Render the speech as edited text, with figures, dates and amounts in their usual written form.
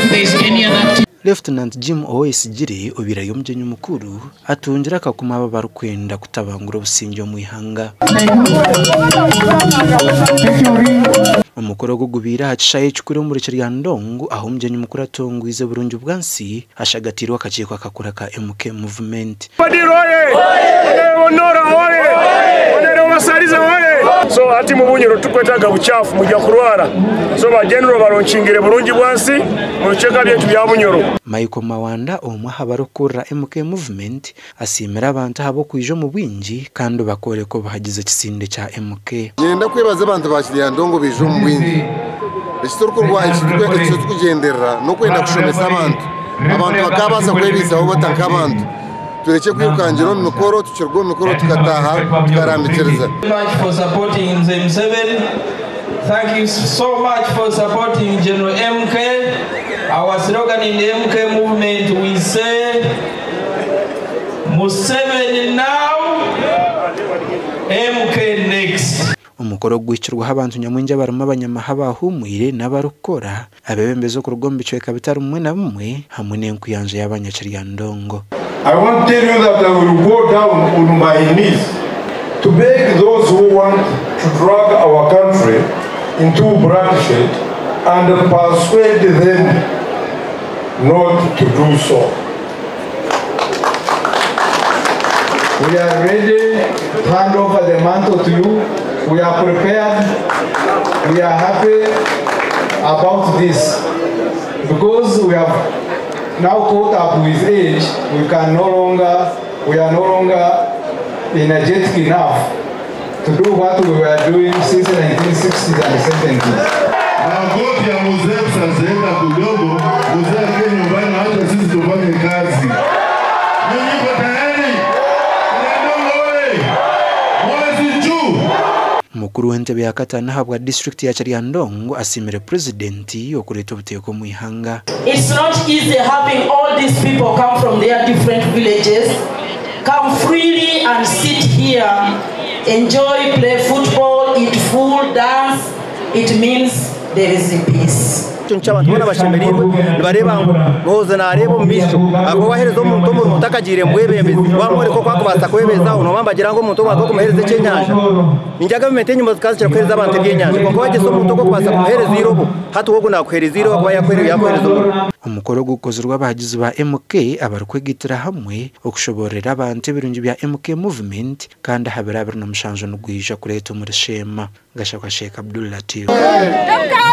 If there is any other activity. Lieutenant Jim Owoyesigyire obaire ari omugyenyi mukuru atungire akakumu abo abarikwenda kutabangura obusingye omu ihanga. Omukoro ogu gubaire aha kishaayi ekikuru omuri Kiryandongo ahu omugyenyi mukuru atongwize Burungi Bwansi ashagatiirwe akakiiko akakuru aka MK Movement. Badiro oye! Onere Onora oye! Onere Obasariza oye! So hati mubunyoro tukwetaga buchafu mujya kurwara. So ba general baronkingire burungi bwansi mu bicweka byaitu bya Bunyoro. Michael Mawanda omwe aha barikukurira MK Movement asiimire abantu ahabw'okwija omu bwingi kandi bakooreka obuhagizi ekisinde kya MK. Niinyenda kwebaza abantu ba Kiryandongo baija omu bwingi. Eki turikugyenderera n'okwenda kushomesa abantu. Abantu bakaabaasa kwebaisaho bata nk'abantu. Turekye kwirukangira omu mikoro, tukiruga omu mikoro tukataaha tukarambikiriza. Much for supporting Mzee Museveni. Thank you so much for supporting General MK. Our slogan in the MK movement, we say, Museveni now, MK next. Omukoro oguhikirweho abantu nyamwingi abarimu abanyamahe abahuumwire n'abarikukora, abeebembezi okuruga omu bicweka bitari bimwe na bimwe hamwe n'enkuyanja y'abanyakiryandongo. I want to tell you that I will go down on my knees to beg those who want to drag our country into bloodshed and persuade them not to do so. We are ready to hand over the mantle to you. We are prepared. We are happy about this because we have now caught up with age. We can no longer, we are no longer energetic enough to do what we were doing since the 1960s and 70s. Magoti ya mzee tutazeeka kidogo, mzee akiwa nyumbani acha sisi tufanye kazi. Ninyi mko tayari? Kiryandongo oye! Mwezi juu. Mukuru w'entebe ya kataano ahabwa disiturikiti ya Kiryandongo asiimire Purezidenti okureeta obuteeka omu ihanga. It's not easy having all these people come from their different villages, come freely and sit here, enjoy, play football, eat food, dance. It means there is a peace. Ekyo abantu boona bashemereirwe nibareeba ngu Muhoozi naareeba omu maisho ahakuba waaheereza omuntu omurimo otakagiire mu bwebembezi waamworeka oku akubaasa kwebeezaho nooba nibagira ngu omuntu obu okumuheereza ekyenyanja. Ningira gavumenti enyima zikaba zikira kuheereza abantu ebyenyanja kwonka waagyesa omuntu ogu okubaasa kumuheereza eirobo hati we ogu naakuheereza eirobo ahakuba yaakuheereza omurimo. Omukoro ogu gukozirwe abahagizi ba MK abarikwegaitira hamwe okushoboororera abantu ebirungi bya MK Movement kandi aha biro 27 nigwija kureeta omuri Sheema. Gashakwa Sheikh Abdul Latif. MK!